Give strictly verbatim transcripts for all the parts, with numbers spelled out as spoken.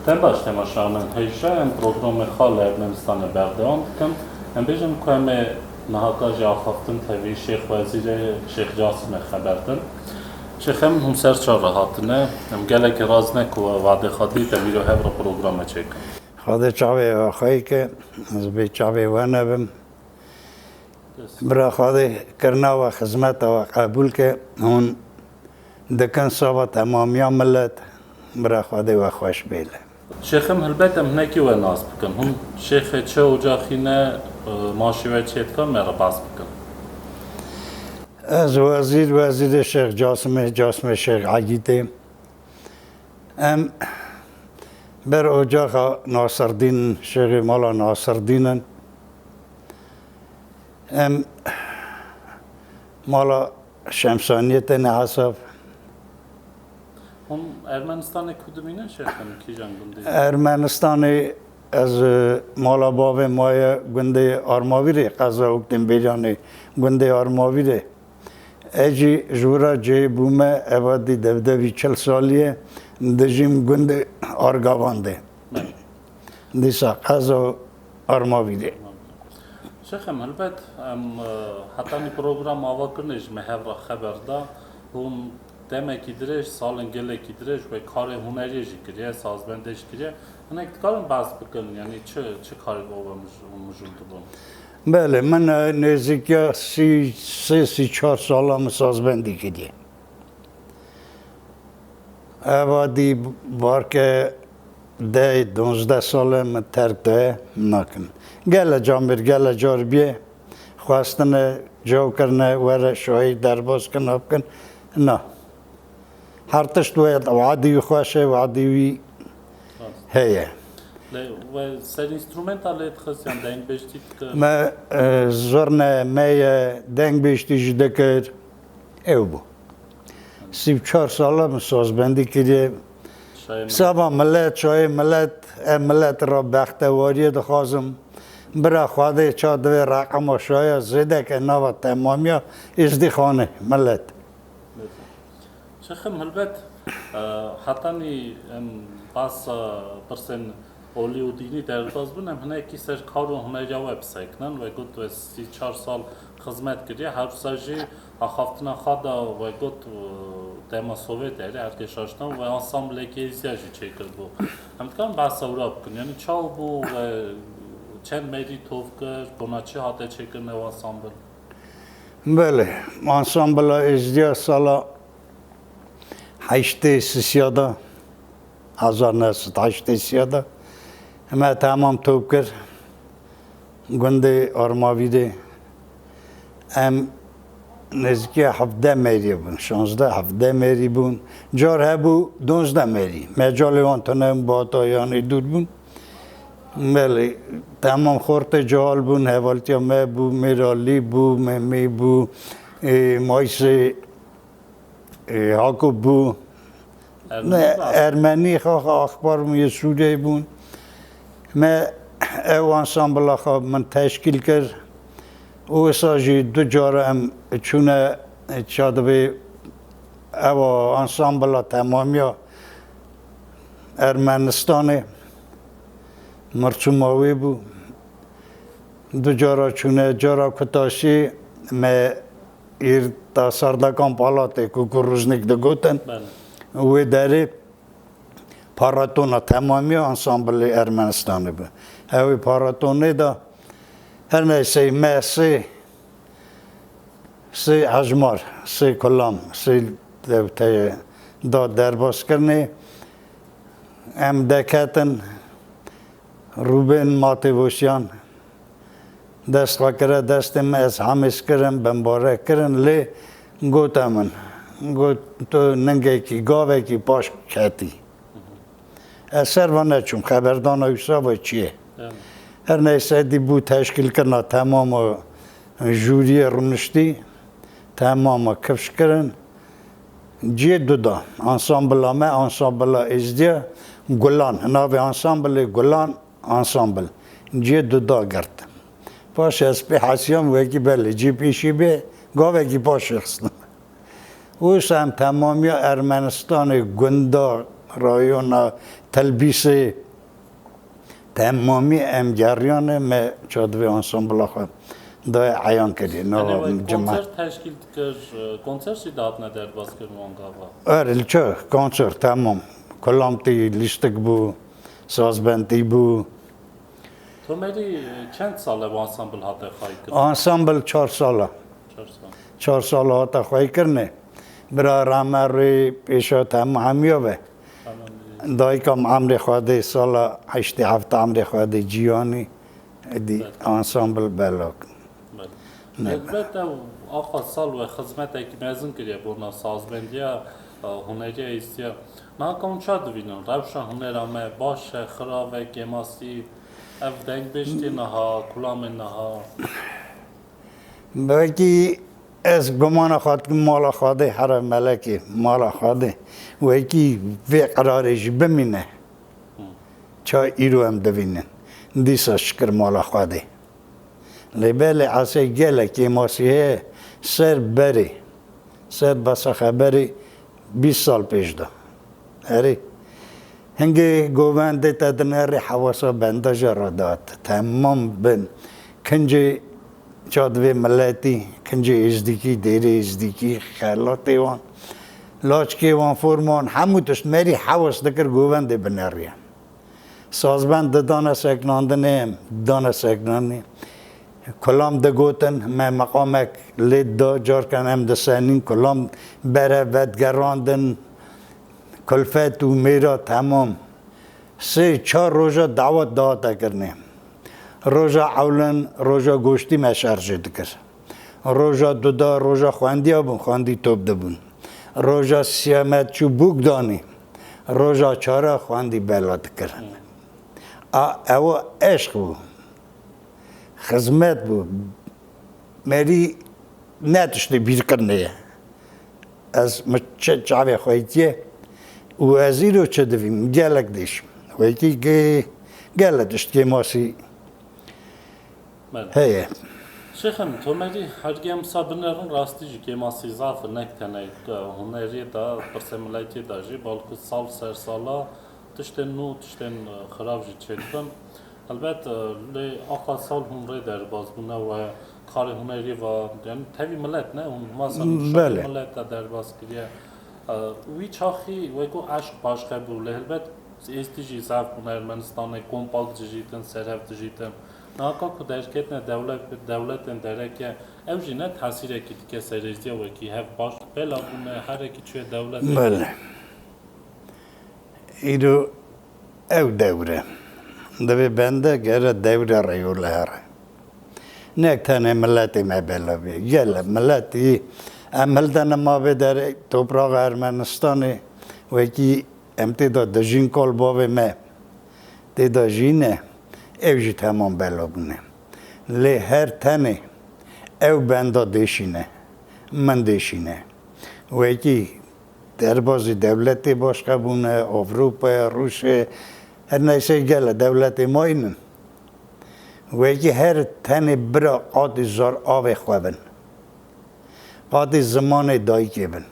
Dem baş temaşevanên hêja, em programê xwe li Ermenistanê berdewam dikin. Em bêjin ku em ê nihaka jî axaftin tevî Şêx Wezîrê, Şêx Casimê xeber din. Şêx, em hûn ser çav re hatine. Em gelekî razî ne ku we wadê xwe dît, em îro hev re programê çêkin. Xwedê çavê we xweyî ke, ez bê çavê we nebim. Bira Xwedê kirina we, xizmeta we qebûl ke, hûn dikin sava temamiya milet, bira Xwedê we xweş bêle. Şêxim, helbet em hinekî we nas bikin. Hûn şêxê çi ocaxî ne, e, maşê we çê dikan, me re bas bikin. Ez wezîr, wezîrê Şêx Casimê, Casimê Şêx Egîtê. Em ber ocaxa Nasirdîn, şêxê mala Nasirdîn in. Em mala Şemsaniyê têne hesab. Hûn Ermenistanê ku dimînin şêxim, kîjan gundê? Ermenistanê ez, e, mala bavê maye gundê Armavîrê, qeza Oktên Bêryanê, gundê Armavîrê. Ez jî ji wira cihê bûme, eva dî devdevî çil salî ye, dijîm gundê Argavan de. Belê. Dîsa qeza Armavî de. Şêxim, helbet em, e, hetanî program ava kirine ji me hev re xeber da. Hûn demekî dirêj, salên gelekî dirêj wê karê huneriyê jî kiriye, sazbendê jî kiriye. Hinek dikarin behs bikin, yanî çi, çi karê bo we mij-, mijûl dibûn? Belê, min, e, nêzîkiya sî sê, sî çar sala min sazbendî kiriye. Eva dî barke deh, donzdeh sal e min terk daye, nakim. Gele camêr, gele car bîye, xwestine, caw kirine, were şahî derbas kin, ev kin. Na. Her tişt wê, wadî wî xweş e, wadî wî heye. Lê we ser înstrumenta lê dixist yan dengbêjtî dikir? Me, e, zurne, meye, dengbêjtî jî dikir. Ew bû. Sî û çar sala min sazbendî kiriye. Şayê min. Sava milet, şayê milet, e, milet re bextewariyê dixwazim. Bira Xwedê ça divê reqema şaya zêde ke nava temamiya êzdîxanê milet. Şêxim, helbet, e, hetanî em behsa pirsên olî û dînî derbas bûn, em hinekî ser kar û huneriya we bisekinin. We got we sî çar sal xizmet kiriye, her wisa jî axaftina xwe da we got, e, dema Sovyet erê, erkê şaştan we ansamblekî êzdiya jî çêkiribû. Em dikarin behsa wira bikin, yanî çawa bû we çend mêrî tov kir, bona çi hate çêkirin ew ansambl? Belê, ansambla êzdiya sala heştê sisiya de, hezar neh sed heştê sisiya de, me temam top kir gundê Armavîrê. Em nêzîkî hevdeh mêrî bûn, şazdeh hevdeh mêrî bûn. Car hebû donzdeh mêrî. Mecalê wan tune bûn, bata yanî dûr bûn. Belê, temam xortê cihal bûn, hevaltiya me bû, Mêralî bû, Memî bû, ê, Maysê, ê, Hakop bû. Ermenî Ne, bas. Ermenî, xaxa axpar bûn, yê Sûriyeyê bûn. Me ew ansambla xwe min teşkîl kir. Û wisa jî du cara em çûne, ça dibê ewa ansambla temamiya Ermenistanê, mirçûma wê bû. Du cara çûne, cara ku taşî me îr ta Sardakan Palatê ku, ku Rûznik digotin, Belê. Wê derê paratona temamiya ansamblê Ermenistanê bû. Ew ê paratonê de her neyse me sê Sê hejmar, sê kulam, sê dewteyê da derbaskirinê. Em deketin Rûbên Matêvosyan, dest xwe kire destê min, ez hemêz kirim, bimbarek kirin, lê gote min, got, tu ningekî, gavekî paş ketî. Ez ser ve neçûm, xeberdana wisa ve çi ye. Evet. Her neyse, dî bû teşkîlkirina temama jûriyê rûniştî, temama kifş kirin. Cihê du da, ansambila me, ansambila Êzdiya Gulan, navê ansambilê Gulan Ansambil. Cihê du da girt. Paşê ez pê hesiyam, wekî belê, cihê pêşî bê, gavekî paşê xistim. Wisa em temamiya Ermenistanê gunda rayona, telbîsê, temamî em geriyane me çadivê ansambla xwe dayê eyan kirî. Yanî Nava wek cima. Konser teşkîl dikir, e, konser jî dihatine derbas kirin wan gava? Er, li çi? Konser, temam. Kulamtî, lîstik bû, sazbendî bû. Tomerî, e, çend sal e bu ansambl hate xwayî kirin? Ansambl çar sal e. Çar sal. Çar sal hate xwayî kirine. Bira Ramerî pêşa te hemû hemiya be. Tamam. Dayika min emrê xwe dê sala heştê heft emrê xwe dê ciyanî. Êdî Belê. Ansambl belak. Belê. Ne. Elbet ew axa sal we xizmetekî mezin kiriye bona sazbendiya, e, huneriya êzdiya. Naka hûn ça divînin? Rewşa hunera me baş e, xirab e, kêmasî, ev dengbêj tê niha, kulamên niha? Belkî ez gumana xwe dikim mala Xwedê here melekê, mala Xwedê. Wekî vê qerarê jî bimîne. Ça îro em divînin. Dîsa şikir mala Xwedê. Lê belê esê gelek kêmasî heye ser berê. Ser besa xeberê bîst sal pêş de. Erê. Hingê govendê te dinerê hewasa benda jê re dihat. Temam bin. Kincê çadivê miletî, kincê êzdîkî, dêrê êzdîkî, xelatê wan, laçkê wan, forma wan, hemû tişt merî hewas dikir govendê bineriye. Sazbend didane seknandinê, em didane seknandinê. Kulam digotin, me meqamek lê da, carkan em disenîn, kulam bere vedigerandin, kulfet û mêra temam. Sê çar roja dawet dihate kirinê. Roja ewlin, roja goştî me şerjê dikir. Roja duda, roja xwendiya bûn, xwendî top dibûn. Roja siya me çû bûk danî. Roja çara xwendî bela dikirin. A, ew eşq bû. Xizmet bû. Merî ne tiştê bîrkirinê ye. Ez mi çi çavê xwe yitiye û ez îro çi divîm, gelek dêşim. Wekî ge-, gelek tişt kêmasî Belê. Heye. Şêxim, Tomerî hergê em sa binerin rastî jî kêmasî zaf e, nek tenê, e, huneriyê de, pirsê miletiyê de jî, balku sal ser sala tiştên nû, tiştên, e, xirab jî çêdibin. Helbet, e, lê axa sal hûn rê derbas bûne we karê hunerî va, yani tevî milet ne, hûn masa Belê. Milet de derbas kiriye. E, wî çaxî weko eşq başqe bû, lê helbet êstî jî zaf bûn Ermenistanê, kompak dijîtin, serhev dijîtin. Naka ku derketine dewlet, dewletên dereke, ew jî ne tesîrekî dike ser êzdiya wekî hev baş bela bûne, herekî çûye dewletê. Belê. Îro ew dewr e. Divê bende gere dewre re yol here. Nek tenê miletê me bela bê. Gele miletî em hildene ma vê derê topraxa Ermenistanê wekî em tê de dijîn kal bavê me tê de jîne, ew jî temam bela bûne. Lê her tenê ew benda dêşîne, min dêşîne. Wekî derbazî dewletê başqe bûne, Ewropa, Rûsya, her neyse gele dewletê ma înin. Wekî her tenê bira qatî zar avê xwe bin. Qatî zimanê dayikê bin.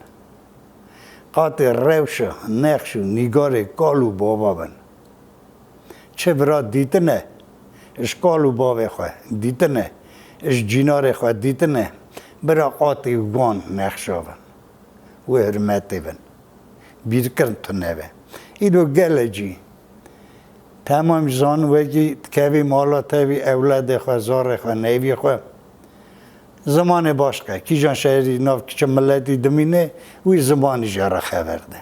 Qatî rewşa, nexş û nîgarê kal û bava bin. Çi bira dîtine, ji kal û bavê xwe dîtine, ji cînarê xwe dîtine, bira qatî wan nexşa bin. Wê hurmetê bin. Bîrkirin tune be. Îro gelê cî. Temam zan wekî dikevî mala tevî ewladê xwe, zarê xwe, neyvî xwe. Zimanê başqe. Kîjan şehrî nav kiçe miletî dimîne, wî zimanî jê re xeber de.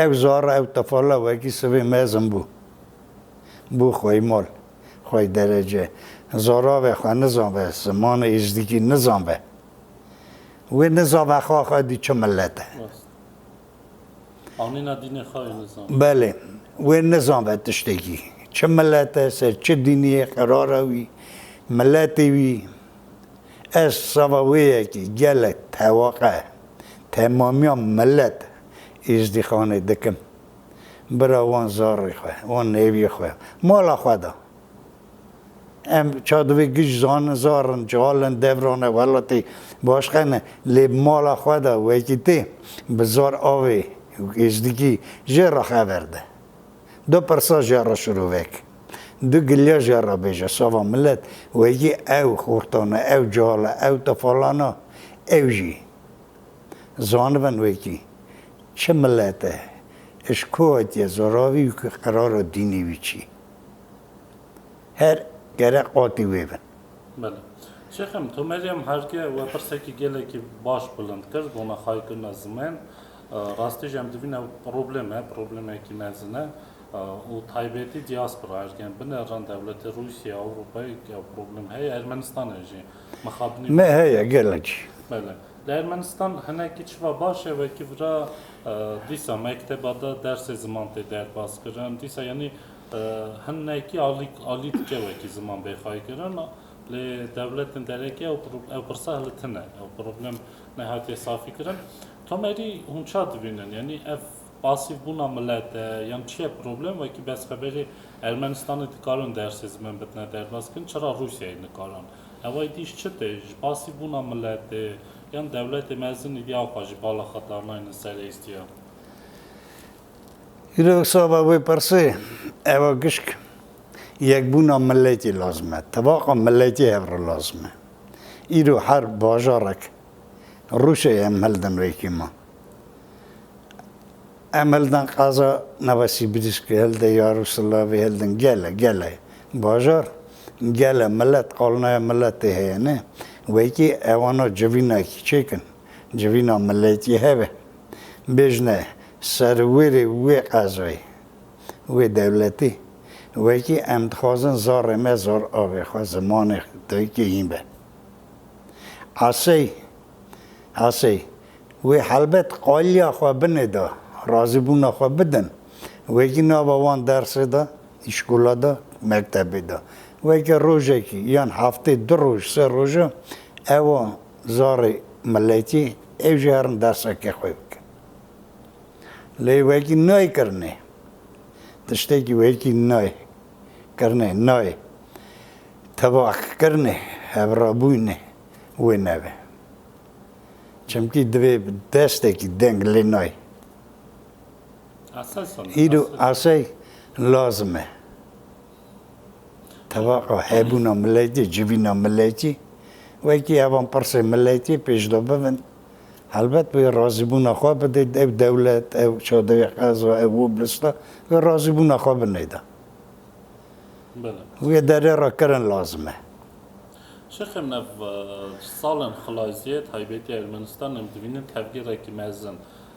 Ew zara, ew tefala wekî sivê mezin bû. Bû xwey mal, xwey derece. Zaravê xwe nizanbe, zimanê êzdîkî nizanbe. Wê nizanbe xwe xwe dî çi milet e. Rast. Anîna dînê xwe wê nizanbe. Belê. Wê nizanbe tiştekî. Çi milet e, ser çi dînî ye, qerara wî, miletê wî. Ez sava wê yekê gelek tewaqe, temamiya milet êzdîxanê dikim. Bira wan zarê xwe, wan nêvî xwe, mala xwe da. Em çadivê giş zanin, zarin, cihalin, devran e, welatê başqe ne. Lê mala xwe da wekî tê, bi zar avê Êzdîkî jê re xeber de. Du pirsa jê re şirovek. Du giliya jê re bêje, sava milet, wekî ew xortan e, ew cihal e, ew te falan e, ew jî. Zanibin wekî çi milet e, ji ku hatiye, zoravî wî ku qerara dînî wî çi. Her gerek qatî wê bin. Belê. Şêxim, tu Meryem Herge we pirsekî gelekî baş bilind kir, bona xayîkirina zimên. E, rastî jî em dibîne problem e, problemekî mezin e. E, û taybetî diaspora, ez gen binêrin dewletê Rûsya, Ewropayê, ew problem heye, Ermenistanê jî mixabinî. Me heye, gelekî. Belê. Li Ermenistan hinekî çiva baş e, wekî vira, e, dîsa mekteba de dersê ziman tê derbas kirin. Dîsa, yanî, e, hinekî alî, alî dike wekî ziman bê xayîkirin. Lê dewletên derekê ew pro-, ew pirsa hili tune. Ew problem nehatiye safî kirin. Tomerî hûn ça dibînin? Yanî ev pasîvbûna milet e, yan çi ye problem? Wekî bes xeberê Ermenistanê dikarin dersê ziman bitine derbas kirin, çira Rûsyayê nikarin? Ew aydî ji çi tê? Ji pasîvbûna miletê, yan dewletê mezin êdî axa jî bala xwe darnayne ser êstiya? Îro saba wê pirsê, ewa gişk yekbûna miletî lazim e. Tifaqa miletî hev re lazim e. Îro her bajarek Rûsyayê em hildin wekî ma. Em hildin qeza Novosibirskê, hildin Yaroslavê, hildin gele, gele bajar, gele milet, qalnaya miletê heye ne. Wekî ewana civînakî çêkin, civîna miletî hebe. Bêjne serwêrê wê qezayê, wê dewletê, wekî em dixwazin zarê me, zar avê xwe, zimanê dayikê hîn be. Esey, esey, wê helbet qaliya xwe binê de, razîbûna xwe bidin. Wekî nava wan dersê de, îşkola de, mektebê de. Wekî rojekî yan heftê du roj, sê roja, ewa zarê miletî, ew jî herin dersekê xwe bikin. Lê wekî nayê kirinê. Tiştekî wekî nayê kirinê, nayê. Tevaq kirinê, hevrabûyînê wê nebe. Çimkî divê bi destekî deng lê nayê. Esasen, Îro esasen. Esey lazim e. Tevaqa hebûna miletî, civîna miletî, wekî evan pirsê miletî pêş de bibin. Helbet wê razîbûna xwe bidê, ev dewlet, ev çadewê qeza, ev oblasta, wê razîbûna xwe binê de. Belê. Wê derê re kirin lazim e. Şêxê min, ev, e, salên xilaziyê, taybetî Ermenistan, em dibînin tevgêrekî mezin,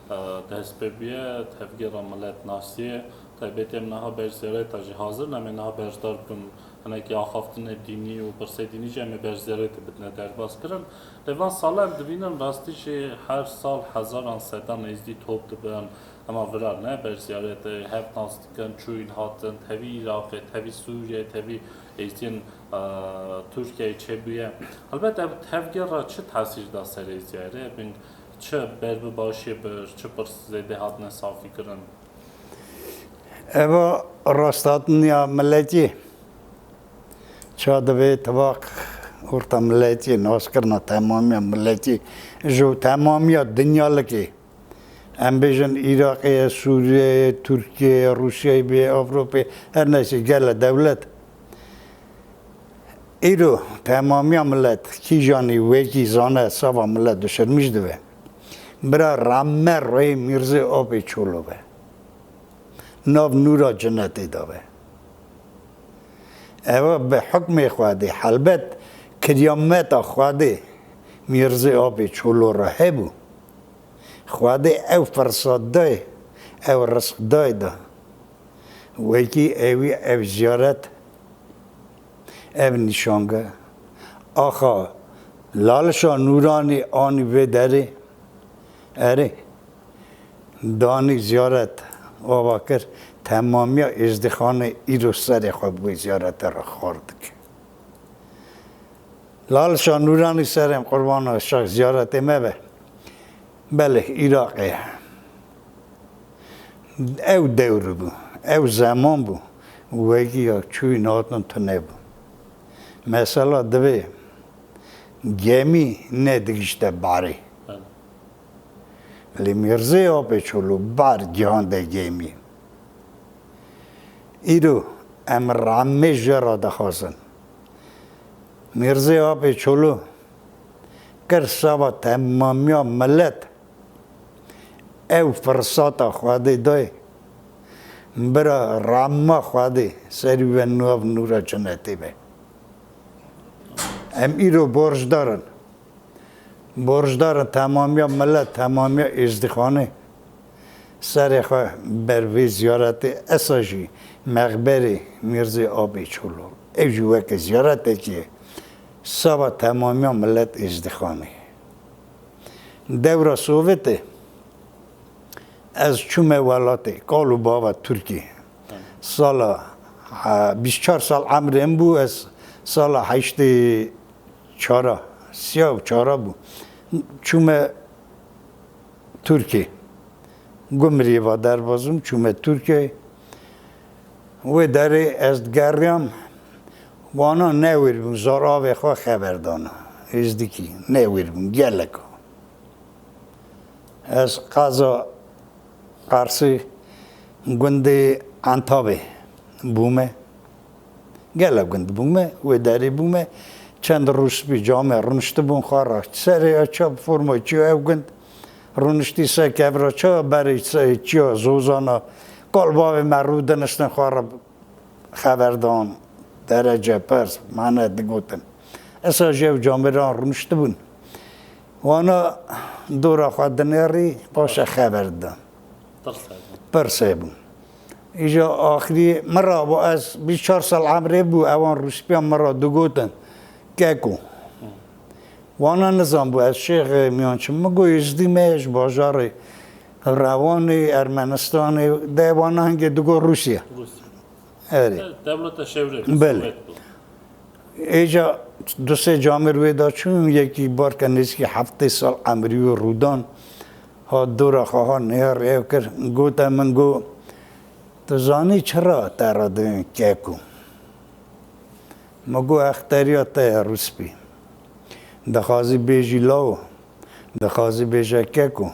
e, dest pê bûye, tevgêra miletnasiyê, taybetî em niha ber ziyareta jî hazir in, em ê niha beşdar bin, hinekî axaftinê dînî û pirsê dînî jî em ê ber ziyaretê bidine derbas kirin. Lê van sala em dibînin rastî jî her sal hezaran sedan êzdî top dibin, hema vira ne ber ziyaretê, hev nas dikin, çûyîn hatin, tevî Iraqê, tevî Sûriyeyê, tevî êzdiyên, e, Tirkiyeyê çêbûye. Helbet ev tevgera çi tesîr da serê ziyarê? Bin çi berbibaşiyê bir, çi pirs zêde hatine safî kirin? Eva rasthatiniya miletî ça divê tivaq orta miletî, naskirina temamiya miletî ji temamiya dinyalikê. Em bêjin Iraqê ye, Sûriyeyê, Tirkiyeyê, Rûsyayê bê, Ewropê, her neyse gele dewlet. Îro temamiya milet, kîjanî wekî zane sava milet dişirmîş dibe. Bira rame rê Mîrzê Apê Çolo be. Nav nûra cinetê de be. Ewa bi hukmê Xwedê, helbet kiryameta Xwedê Mîrzê Apê Çolo re hebû. Xwedê ew firsat dayê, ew rizq dayê da. Wekî ewî ev ziyaret, ev nîşange. Axa Lalişa Nûranî anî vê derê. Erê, danî ziyaret ava kir. Temamiya êzdîxanê îro serê xwe bi wê ziyaretê re xwar dike. Lalişa Nûranî serê em qurbana şex ziyaretê me be. Belê, Iraqê ye. Ew dewr bû, ew zeman bû. Wekî ya çûyî hatin tune bû. Mesela divê gemî nedigişte barê. Belê. Lê Mîrzê Apê Çolo bar gihan de gêmî. Îro em rehmê jê re dixwazin. Mîrzê Apê Çolo kir seba temamiya milet ew firsata Xwedê dayê. Bira rehma Xwedê serî we nav nûra cinetê be. Em îro borcdar in. Borcdar in temamiya milet, temamiya Êzdîxanê. Serê xwe ber vê ziyaretê esa jî mexberê Mîrzê Abê Çolo. Ev jî weke ziyaretekê seba temamiya milet Êzdîxanê. Dewra Sovyetê ez çûme welatê, kal û bava Tirkiyê. Sala, ha, bîst çar sal emrê min bû, ez sala heştê çara, sîya û çara bû. Çûme Tirkiyê. Gumriyê va derbazim, çûme Tirkiyeyê. Wê derê ez digeriyam, wana newêr bûn, zaravê xwe xeber dana. Êzdîkî newêr bûn, gelek. Ez qeza Qarsê gundê Entabê bûme. Gelek gund bûme, wê derê bûme. Çend rûspî camê rûniştibûn xwe re. Serê ya çap forma çiyo ev gund. Rûniştî se kevra ça, berê se çiya zozana. Kal bavê me rû dinistin xwe re xeber dan. Derece pirs, mane digotin. Esa jê ew camêran rûniştibûn. Wana dora xwe dinêrî, paşe xeber didan. Pirsê bûn. Îja axirî min ra bû, ez bîst çar sal emrê bû, ewan rûspîya min ra digotin, Keko. Wana nizan bû, ez şêxê miyan çim. Min got, Êzdî me ji bajarê Rewanê, Ermenistanê, de wana hingê digot Rûsya. Rûsya. Erê. De-, dewleta şewrê bû, Belê. Sowet bû. Êca du sê camêr wê de çûn, yekî barke nêzîkî heftê sal emrî û rûdan hat dora xwe, hat nêr ew kir. Gote min, got, tu zanî çira te re dibên Keko? Min got, exteriya te ye Rûspî. Dixwazî bêjî lawo, dixwazî bêje Keko,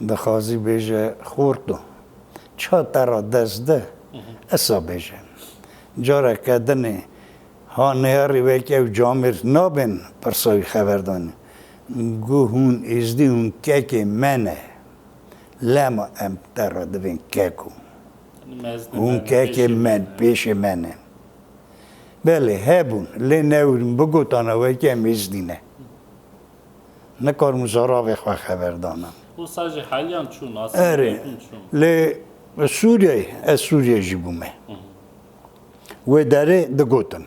dixwazî bêje Xorto. Ça te re dest de, esa bêje. Careke dinê ha neyarî wek ew camêr nabên pirsa wî xeberdanê. Got, hûn Êzdî, hûn kekê me ne. Lema em te re dibên Keko. Hûn kekê me, pêşê me ne. Belê, hebûn, lê newirîn bigotana wekî em Êzdî ne. Nikarim zaravê xwe xeber dana. Wisa jî heliyan çûn, Erê, asîmîle bûn çûn. Lê Sûriyeyê, ez Sûriyeyê jî bûme. Wê derê digotin.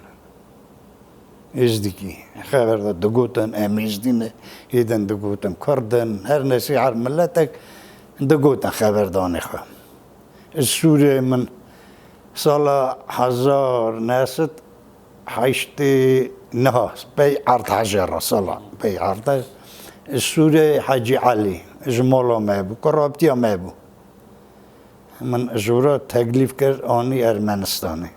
Êzdîkî. Xeber de digotin, em Êzdî ne, êdin digotin Kurd in, her nesî her miletek digotin xeberdanê xwe. Ji Sûriyeyê min sala hezar neh sed heştê niha, pey erd hejera sala, pey erd hejera. Ji Sûriyeyê Hecî Elî, ji mala me bû, kurabtiya me bû. Min ji wira teklîf kir, anî Ermenistanê.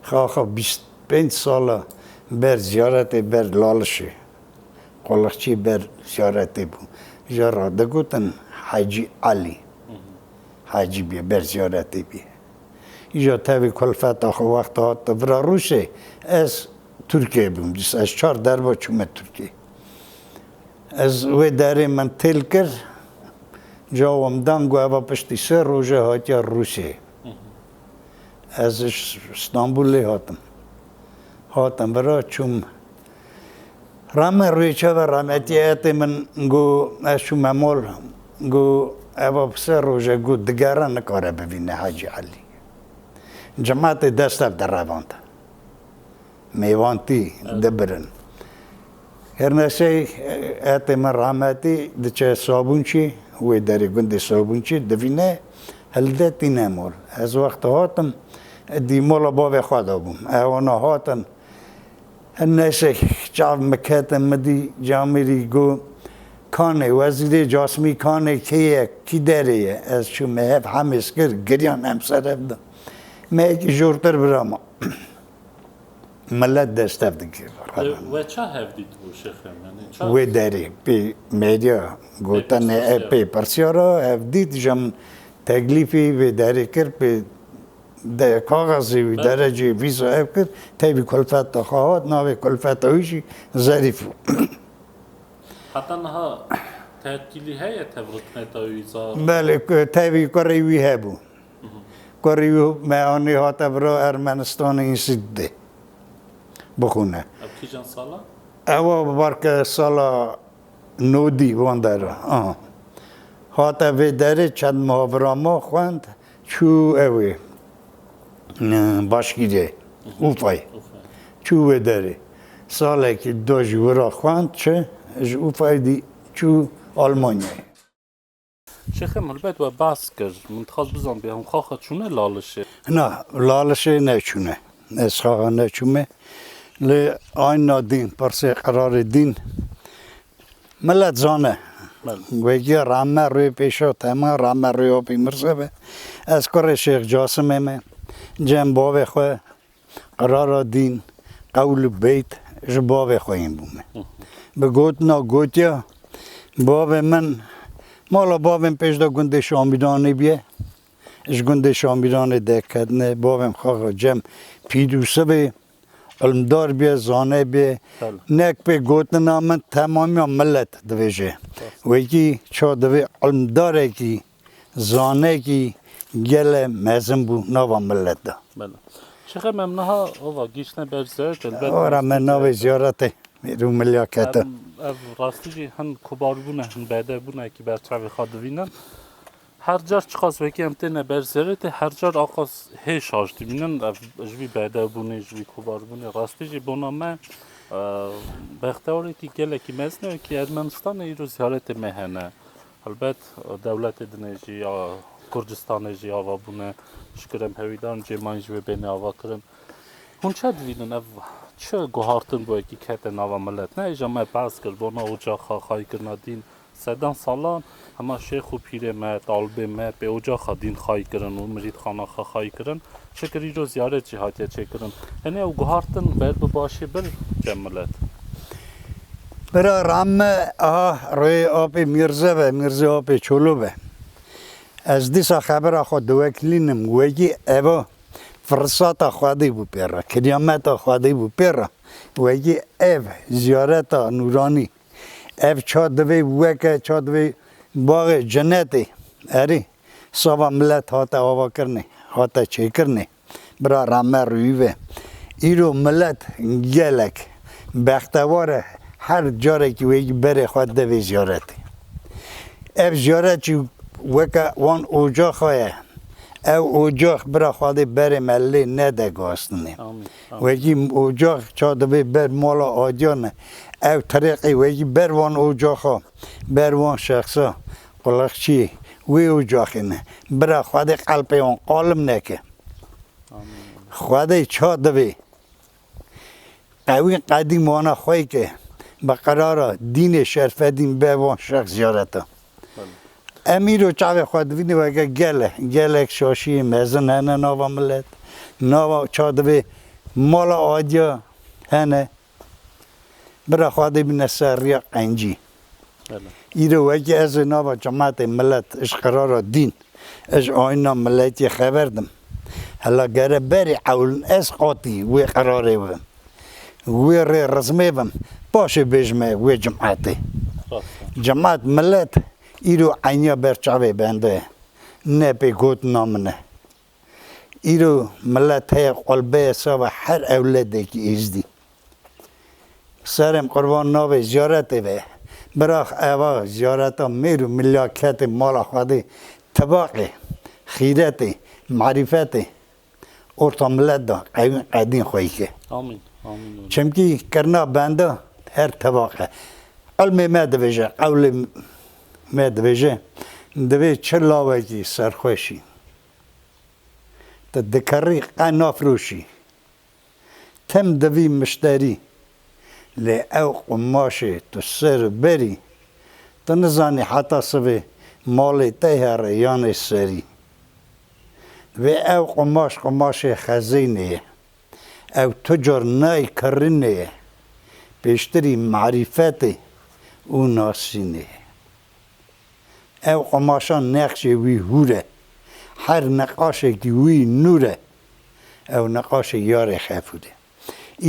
Xaxa bîst pênc sala ber ziyaretê ber Lalişê. Qulixçî ber ziyaretê bû. Jê re digotin Hecî Elî. Hecî bê ber ziyaretê bê. Îja tevî kulfeta xwe wexta hat vira Rûsê, ez Tirkiyeyê bûm. Dîsa ez çar derba çûme Tirkiyeyê. Ez wê derê min têl kir, cawab dan got, eva piştî sê roje hatiye Rûsiyê. Ez ji Stenbolê hatim. Hatim vira çûm. Rame rûyê çava rahmetî etê min got, ez çûme mol, got, eva sê roje got, digere nikare bivîne Hecî Elî. Cimetê destev direvand. Mêvantî dibirin. Her nesey etê min rahmetî diçe Sabûnçî, wê derê gundê Sabûnçî, divîne hilde tîne mol. Ez wexta hatim, dî mola bavê xwe de bûm. Ewana hatin, her nesey çav min ketin, min dî camêrî got, Kanê, wezîrê Casmî Kanê kê ye, kî derê ye? Ez çûme hev hemêz kir, giriyan em ser hev de. Me yekî jortir bira ma. Milet destev dike. Lê we ça hev dît bû Şêxê Emîn? Yanî ça Wê derê pê medya gotinê, pê pirsyara, pê pirsyara hev dît, ji min teklîfî wê derê kir, pê de kaxezê wî, belê, derecê vîza ev kir, tevî kulfeta xwe hat, navê kulfeta wî jî Zerîf bû. Heta niha tetkîlî heye tev rikneta wî zar? Belê, ku-, tevî kurê wî hebû. Mhm. Kurê wî me anî hate vira Ermenistanê înstîtûtê bixwîne. Ev kîjan sala? Ewa belke sala nodî wan dera. Aha. Hate vê derê çend muhavira ma xwend, çû ewê, e, başkîrê, Ufay. Ufay. Çû wê derê. Salekî do ji wira xwend çi, ji Ufayê dî çû Almanyayê. Şêxê Emîn, helbet we behs kir. Min dixwest bizanibê, hûn xaxa çûne Lalişê? Na, Lalişê neçûne. Ez xaxa neçûme. Lê ayna dîn, pirsê qerarê dîn, milet zane. Belê. Wekî rame rûyê pêşa tema, rame rûyê Apî Mirze be. Ez kurê Şêx Casimê me. Cem bavê xwe, qerara dîn, qewl û beyt ji bavê xwe yên bûme. Hı. Bi gotina gotiya bavê min, mala bavê min pêş de gundê Şamîranê bûye. Ji gundê Şamîranê derketine, bavê min xaxa Cem pîr û sibê, ilmdar bûye, zane bûye. Belê. Nek pê gotina min temamiya milet divêje. Rast. Wekî ça divê ilmdarekî, zanekî gele mezin bû nava milet de. Belê. Şêxê Emîn, em niha ova gihîştine ber ziyaret, helbet. Ora me navê ziyaretê, mêr û milya kete. Em, ev rastî jî hin kubar bûne, hin bedev bûne, ekî ber çavê xwe divînin. Her car çiqas wekî em têne ber ziyaretê, her car aqas hê şaş dibînin, ev ji vî bedev bûnê, ji vî kubar bûnê. Rastî jî bona me, e, bextewarekî gelekî mezin e, wekî Ermenistanê îro ziyaretê me hene. Helbet, dewletê dinê jî ya Kurdistanê jî ava bûne, şikir em hewîdar in cêmayî ji wê bêne ava kirin. Hûn çi dibînin, ev çi guhartin bû wekî kete nava milet? Ne, îja me behs kir, bona ocaxa, xayîkirina dîn, sedan salan hema şêx û pîrê me, talibê me pê ocaxa dîn xayî kirin û mirîdxana xwe xayî kirin. Şikir îro ziyaret jî hatiye çêkirin. Tenê ew guhartin ber bi başê bir cem milet. Bira ram me, aha, rê apê Mîrze be, Mîrze apê Çolo be. Ez dîsa xebera xwe diwekilînim, wekî eva firsata Xwedê bû pê re, kiyameta Xwedê bû pê re. Wekî ev ziyareta nûranî, ev ça divê weke, ça divê baxê cenetê. Erê, sava milet hate avakirinê, hate çêkirinê. Bira rame rûyî ve. Îro milet gelek bextewar e, her carekî wekî berê xwe divê ziyaretê. Ev ziyaret jî weke wan ocaxa ye. Ew ocax bira Xwedê berê me lê nede guhastinê. Amîn, amîn. Wekî ocax ça divê ber mala adiyan e. Ew tirêqê wekî ber wan ocaxa, ber wan şexsa, quliqçiyê wê ocaxê ne. Bira Xwedê qelpê wan qalim neke. Amîn. Xwedê ça divê qewî qedîm wana xwe ke bi qerara dînê Şerfedîn be wan şex ziyareta. Belê. Em îro çavê xwe divînê weke gel e. Gelek şaşiyê mezin hene nava milet. Nava ça divê mala adiya hene. Bira Xwedê bîne ser riya qencî. Belê. Îro wekî ez ê nava cemaetê milet, ji qerara dîn, ji ayîna miletiyê xeber dim. Hela gere berê ewlin ez qatî wê qerarê bim. Wê rê rizmê bim. Paşê bêjime wê cemaetê. Rast e. Cemaet milet îro eyniya ber çavê bende ye. Ne pê gotina min e. Îro milet heye qulbeye sava her ewledekî êzdî. Serê min qurban navê ziyaretê be. Birax eva ziyareta mêr û milya ketê mala Xwedê tibaqê, xîretê, marîfetê orta milet de qewîn qedîn xweyî ke. Amîn. Amîn. Çimkî kirina benda her tibaq e. Ilmê me dibêje, qewlê me dibêje, divê çi lawekî serxweşî. Tu dikerî qe nafroşî. Tim divî mişterî. Lê ew qumaşê tu ser berî, tu nizanî heta sibê malê te here yanê serî. Vê ew qumaş qumaşê xezînê ye. Ew tu car nayê kirînê ye. Pêştirî marîfetê û nasînê. Ew qumaşa nexşê wî hûr e. Her niqaşekî wî nûr e. Ew niqaşê yarê xefûr e.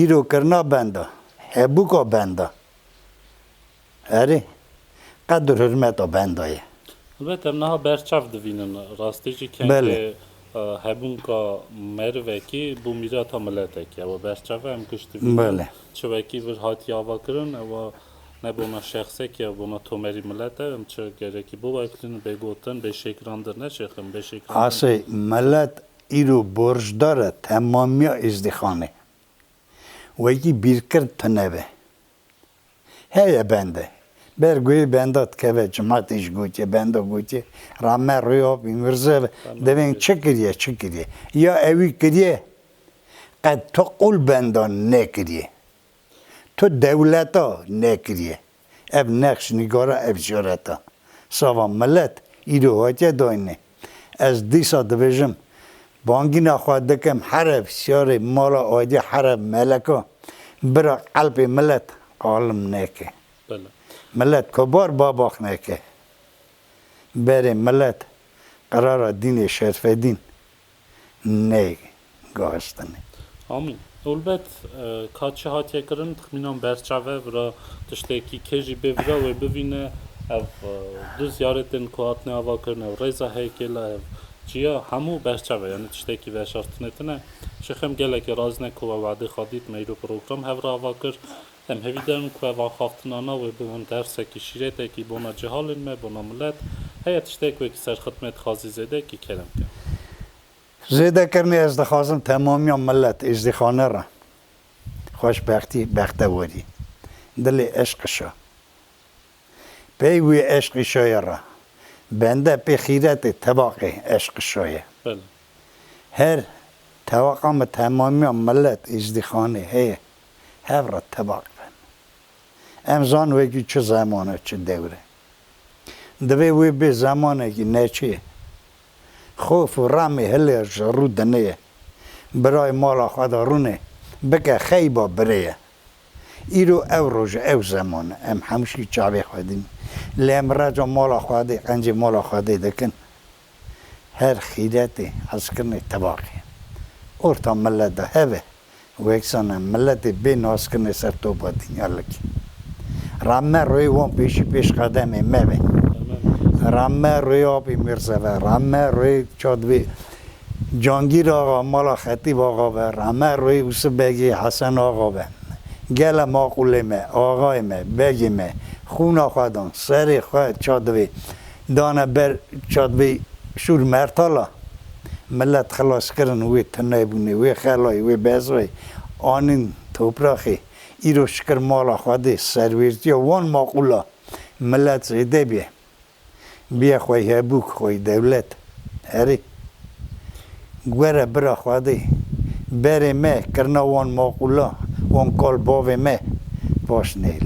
Îro kirina benda, hebûka benda. Erê, qedir hurmeta benda ye. Elbet em niha berçav divînin. Rastî jî Belê. kengê, e, hebûnka merivekî bû mîrata miletekî. Ew berçav e, em giş divînin. Belê. Çi wekî vir hatiye avakirin, ew ne bona şexsekî, ew bona tomerî milet e. Em çi gerekî biwekirin, bê gotin, bê şêkirandin, ne şêxin, bê şêkirandin. Asê, milet îro borcdar e temamiya Êzdîxanê. Wekî bîrkird tune be. Heye bende. Ber guhê benda dikeve, cimatê jî gotiye, benda gotiye, rame rûyê apî Mirze ve, Tamam, divên peki. çi kiriye, çi kiriye. Ya ewî kiriye, qet tu qûl benda nekiriye. Tu dewleta nekiriye. Ev nexş nîgara, ev careta. Sava milet îro hatiye dayînê. Ez dîsa dibêjim, bangîna xwe dikim, herev siyarê mala aydî, herev meleka, bira qelbê milet alim neke. Belê. Milet kobar babax neke. Berê milet qirara dînê şerfedîn neyê gahistine. Amîn. Elbet, e, ka çi hatiye kirin, texmînan berçav e, vira tiştekî kê jî bê vira wê bivîne, ev, e, du ziyaretên ku hatine ava kirin, ev rêza heykêla, ev çiya, hemû berçav e, yani tiştekî veşartinê tine. Şêxê em gelekî razî ne ku we wadê xwe dît, me îro program hev re ava kir. Em hêvîdar in ku ev axaftinana wê bibin dersekî, şîretekî bona cihalên me, bona milet. Heye tiştek wekî ser xidmet xwazî zêde kî kerem ke. Zêdekirinê ez dixwazim temamiya milet Êzdîxane re xweşbextî, bextewarî, dilê eşq şa. Pey wî eşqî şaye re. Bende pê xîretê tebaqê eşq şaye. Belê. Her tewaqa me temamiya milet Êzdîxanê heye. Hev re tebaq bin. Em zan wekî çi zemane, çi dewre. Divê wê bê zemanekî neçê. Xof û remê hilê ji rû dinê ye. Birayê mala xwe de rûnê. Bike xeyba birê ye. Îro ew roj, ew zeman e. Em hemûşkî çavê xwe dîn. Lê em reca mala xwe dê, qencê mala xwe dê dikin. Her xîretê hezkirinê tebaqê. Orta milet de heve. Weksan e, miletê bê naskirinê ser topa dinya likê. Rame royê wan pêşî pêş qedemê me be. Rame royê Apî Mîrze ve. Rame royê çadvê Cangîr Axa, mala Xetîb Axa ve, rame rûyê Ûsif Begê Hesen Axa ve. Gele maqûlê me, axayê me, begê me, xûna xwe dan, serê xwe çadivê dane ber çadivê Şûr Mertala. Milet xilas kirin wê tunebûnê, wê xelayê, wê bezayê, anîn topraxê. Îro şikir mala Xwedê, serwêrtiya wan maqûla milet zêde bîye. Bîye xwey hebûk, xwey dewlet. Herî. Guere bira Xwedê. Berê me, kirina wan maqûla, wan kal bavê me, paş nêl.